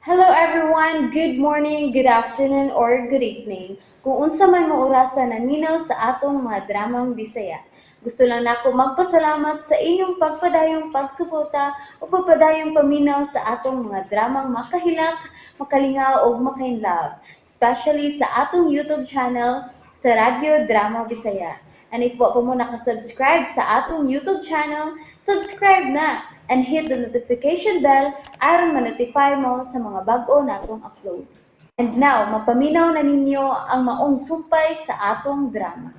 Hello everyone! Good morning, good afternoon, or good evening. Kung unsa man mo orasa naminaw sa atong mga dramang Bisaya. Gusto lang nako magpasalamat sa inyong pagpadayong pagsuporta o pagpadayong paminaw sa atong mga dramang makahilak, makalingaw ug makainlove, especially sa atong YouTube channel sa Radyo Drama Bisaya. And if wa pa mo nakasubscribe sa atong YouTube channel, subscribe na and hit the notification bell aron ma-notify mo sa mga bag-o natong uploads. And now, mapaminaw na ninyo ang maong sumpay sa atong drama.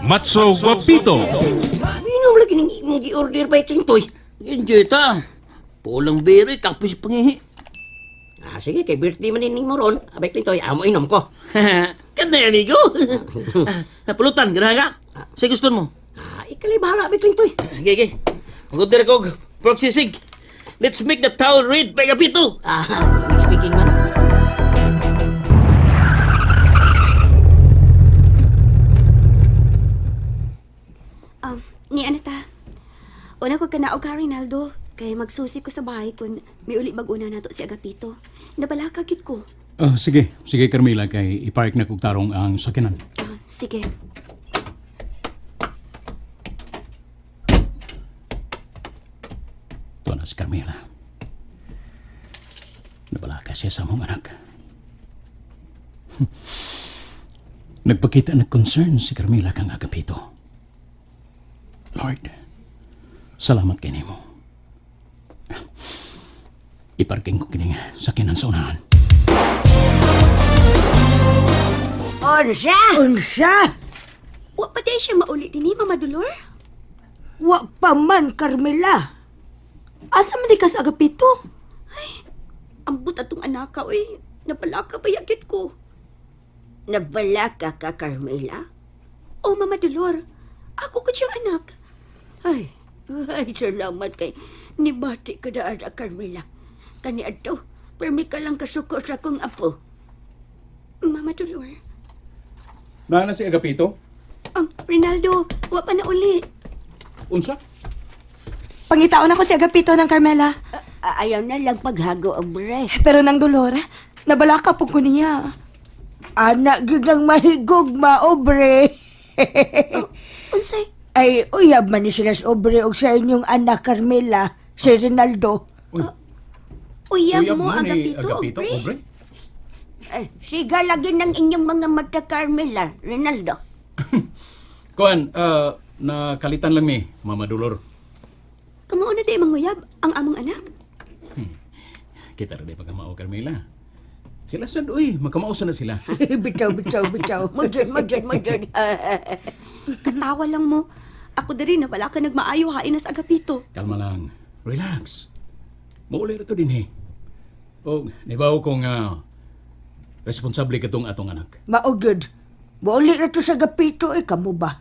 Matso Guapito. Minom lagi ning imong gi-order by Clintoy. Enjoy ta. Pulang bere, kape sa pangihi. Ah, sige, kay birthday man ning mo ron. Abay Clintoy, amo inom ko. Kanay, amigo. Napulutan, ganahan ka? Sa gusto mo? Ah, ikali bahala abay Clintoy. Okay, okay. Mag-order ko og pork sisig. Let's make the town red by Gapito. Ah, speaking man. Ni Anita. Una ko kanaog ka, Rinaldo. Kay magsusi ko sa bahay kung may uli mag-una nato si Agapito. Nabalaka gid ko. Oh, sige, sige Carmela, kay ipark na kog tarong ang sakyanan. Ah, sige. Tuwa na si Carmela. Nabalaka siya sa among anak. Nagpakita ng concern si Carmela kang Agapito. Lord, salamat kay nimo. Iparking ko kining sakyanan sa unahan. Unsa? Unsa? Wa pa day siya mauli dinhi, Mama Dolor. Wa pa man, Carmela. Asa man di ka sa Agapito? Ambot atong anaka, oy. Nabalaka pa yakit ko. Nabalaka ka, Carmela? Oh, Mama Dolor. Ako ko siyang anak. Ay, ay, salamat kay nibati ka na, ara, Carmela. Kani adto, permi ka lang kasuko sa akong apo. Mama Dolor. Naa na si Agapito? Rinaldo, wa pa na uli. Unsa? Pangitaon ako si Agapito ng Carmela. Ayaw na lang paghago, obre. Pero nang dolor, nabalaka po ko niya. Anak gyud ang mahigog maobre. Unsay? Ay, uyab man ni sila sa obre og sa inyong anak Carmela, si Rinaldo. Uyab mo, Agapito, Aubrey. Aubrey? Ay, siga lagi ng inyong mga mata, Carmela, Rinaldo. Kuan, nakalitan lang mi, Mama Dolor. Kamao na day manguyab ang among anak. Kita rin pagkamao, Carmela. Sila sad, uy, magkamao na sila. Bitaw, bitaw, bitaw. Mujud, mujud, mujud. Katawa lang mo. Ako diri na wala ka nagmaayo hain na sa Agapito. Kalma lang. Relax. Mauli ra to din eh. O, nibaw kong responsable katong atong anak. Mao gyud. Mauli na to sa Agapito, eh, kamo ba?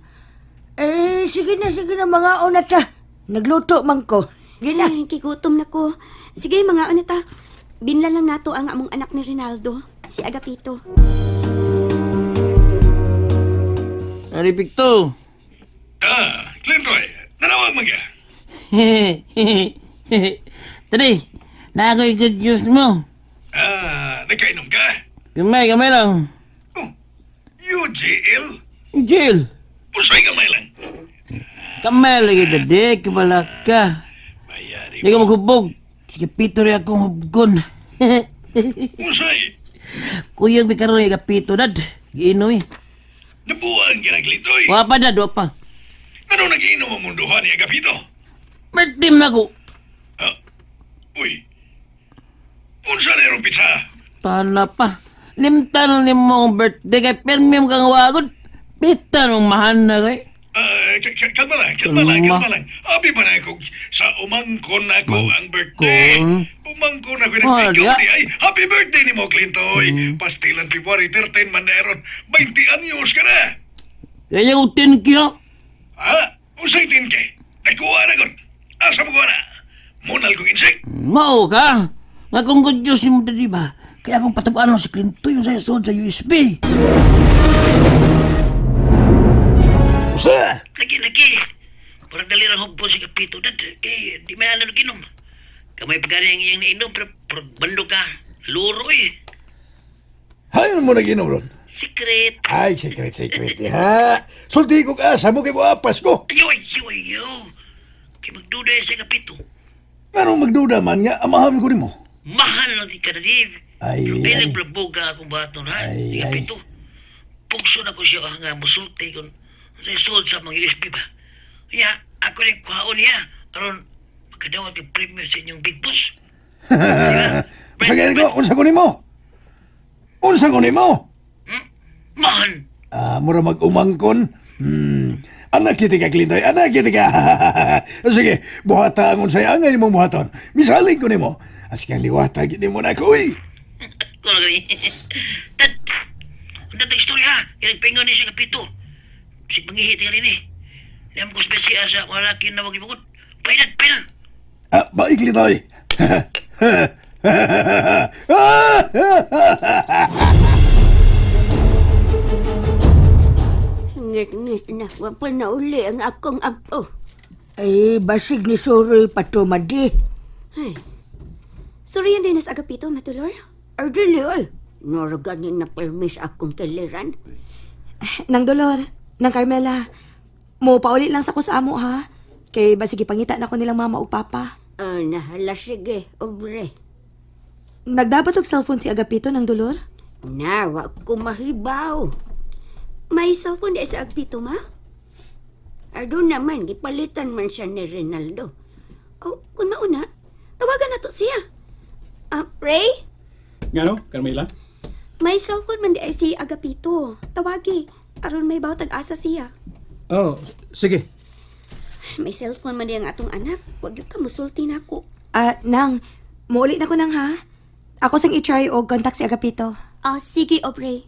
Eh, sige na, mga una ta. Nagluto man ko. Sige na. Ay, kigutom na ko. Sige, mga anata. Binla lang nato ang among anak ni Rinaldo, si Agapito. Ari, Picto. Ah, Clintoy, nanawag man ka. Tadi, na ako'y good news mo. Ah, nagkainom ka? Gamay, gamay lang. Oh, UGL? Jill, Usay gamay lang. kamay lagi dadi, kabalaka. Bayari. Di ka maghubog. Sige, Pito rin akong hubgon. Usay, Kuyog mi karon kay Pito dad. Giinoy. nabuwang ka na, Clintoy. Wa pa dad, wa pa. Ano nagiinom ang munduhan ni Agapito? Birthday man ako. Ah, uy. Unsa na yung pizza? Tala pa. Limta na ni mo ang birthday kay pirmi mo kang wagod. Pita nung mahan na kay. Ah, kalma lang, kalma lang, Kalma. kalma lang. Abi ba na ako sa umangkon ako ang birthday? Umangkon ako ng Oh, ikaw diya. di ay. Happy birthday ni mo, Clintoy. Pastilan February 13 man na eron. 20 anyos ka na. Kaya ko 10K. Ha? Unsay 10K? Nagkuha na kon. Asa mo kuha na? Munal kong insik. Mao ka. Nga kung good news ni mo dali ba? Kaya akong pataguan mo si Clinton yung sa sod sa USB. Usa? Lagi, lagi. Parang dali lang hubon si Kapito dad. Kay di may ano ginom. Kamay pa gani ang iyang nainom, pero bando ka. Luro eh. Hayon mo nag-inom ron. Secret. Ay, secret, secret. Ha? Sulti ko ka, sa mo kay apas ko. Ayaw, ayaw, ayaw. Kay magduda sa kapito. Anong magduda man nga, amahan ko nimo. Mahal lang di ka na, Dave. Ay, Pero ay. piling plabuga akong baton, ha? Ay, Di ay. kapito. Pugso na ko siya ah, nga musulti kung sa sulod sa mga USB ba. Kaya, ako rin kuhaon niya. Aron, makadawat yung premyo sa inyong big boss. Unsa gani ko, unsa ko nimo? Unsa ko nimo? Mahan! Ah, mura mag-umangkon. Anak kiti ka, Clintoy. Anak kiti ka. Sige, buhata ang unsay angay imong buhaton. Misalig ko nimo. Asking liwata gid nimo na ko, uy. Ko na gani. Tad! Ang datang istorya, ha? Kaya nagpaingon niya sa kapito. Sig mangihi tingali ni. Niyam ko spesiya sa malaki na wag ibukod. Painan, painan! Ah, baik, Clintoy. Ngit-ngit na. Wa pa na uli ang akong apo. Ay, basig ni Suroy pa to, Madi. Ay. Sorry yan din sa Agapito, Matulor. Ay, dili ay. Nora gani na permis akong kiliran. Nang Dolor, nang Carmela, mo paulit lang sa ko sa amo ha. Kay basig ipangita na ko nilang mama ug papa. Ah, nahala sige, obre. Nagdapat og cellphone si Agapito ng Dolor? Na, wa ko mahibaw. May cellphone di sa Agapito, ma? Ado naman, gipalitan man siya ni Rinaldo. Oh, kung mauna, tawagan na to siya. Ah, Ray? Ngano, Carmela? May cellphone man di ay si Agapito. Tawagi. Aron may bawat asa siya. Oh, sige. May cellphone man di ang atong anak. Wag yun ka musulti na ako. Ah, nang, muulit na ko nang ha. Ako sang i-try og contact si Agapito. Ah, sige, Aubrey.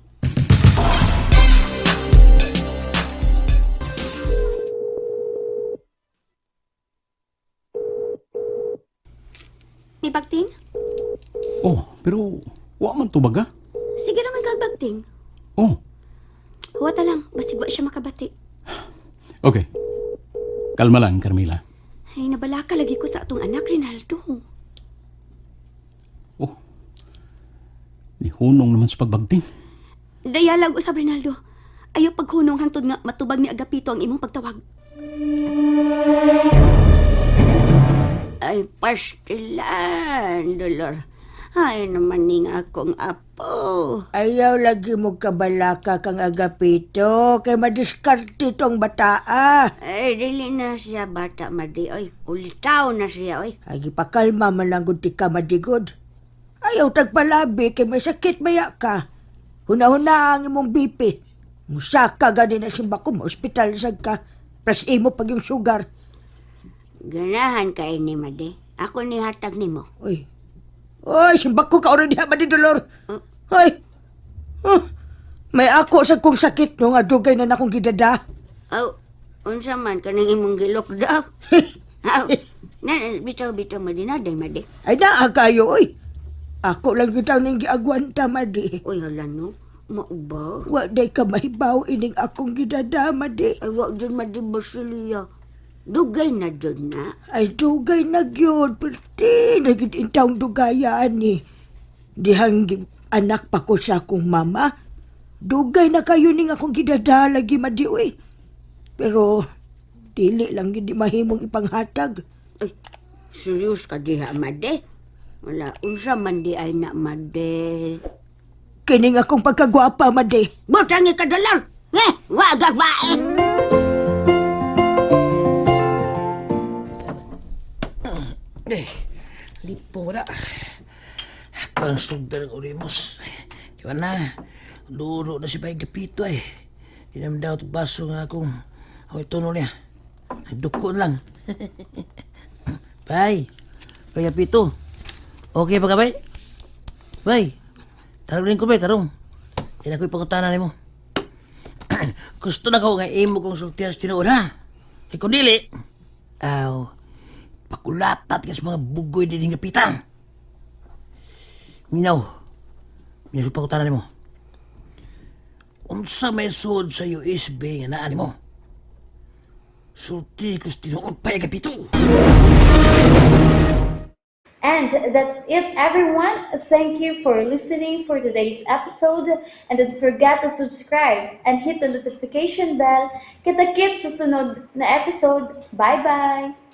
May bagting? Oh, pero wa man tubag ah. Sige naman kag bagting. Oh, Huwata lang, basig wa siya makabati. okay. Kalma lang, Carmela. Ay, nabalaka lagi ko sa atong anak, Rinaldo. Oh. Nihunong naman sa pagbagting. Dayalag usab, Rinaldo. Ayaw paghunong hangtod nga matubag ni Agapito ang imong pagtawag. Ay, pastilan, Dolor. Ay, naman ning akong apo. Ayaw lagi mo kabalaka kang Agapito kay madiskarte tong bataa. Ay, dili na siya bata, madi. Oy, ulitaw na siya, oy. Ay, gipakalma man lang gud ti ka madigod. Ayaw tagpalabi kay may sakit maya ka. Huna-huna ang imong BP. Musaka gani na simba ko, ospital sad ka. Plus imo pag yung sugar. Ganahan ka ini, madi. Ako ni hatag nimo. Uy. Uy, simba ko ka oron diha madi Dolor. Ay. Huh. May ako sa kong sakit no nga dugay na nakong gidada. Aw, unsa man kaning imong gilok daw. Aw, na, na, bitaw bitaw madi na day madi. Ay naa kayo oy. Ako lang gitaw ning giagwanta madi. Uy, hala no. Mauba. Wa day ka mahibaw ining akong gidada madi. Ay, wa dyan madi basilia. Dugay na dyan na. Ay dugay na gyud perti na gyud intawong dugayaan ni. Dihang anak pa ko sa akong mama. Dugay na kayo ning akong gidada lagi madi oy. Pero dili lang gyud ni mahimong ipanghatag. Ay, serious ka diha, madi? Wala, unsa man di ay na, madi. Kining akong pagkagwapa madi. Butang ka dolar! Eh, waga ba eh! Eh, lipo wala. Kang sugdan ng ulimos. Di ba na, luro na si Bay Gapito eh. Di naman daw ito baso nga akong ako ituno niya. Nagduko lang. Bay, Bay Gapito. Okay pa ka, Bay? Bay, tarong rin ko, Bay, tarong. Yan ako'y pangutana nimo. Gusto na ko nga imo kong sultihan sa tinuod, ha? Kay kung dili, aw, pakulatat ka sa mga bugoy din kapitan. Minaw, minaw sa pangutana nimo. Unsa may suod sa USB nga naa nimo? Sulti ko sa tinuod pa kapito. And that's it, everyone. Thank you for listening for today's episode. And don't forget to subscribe and hit the notification bell. Kita-kits sa sunod na episode. Bye-bye!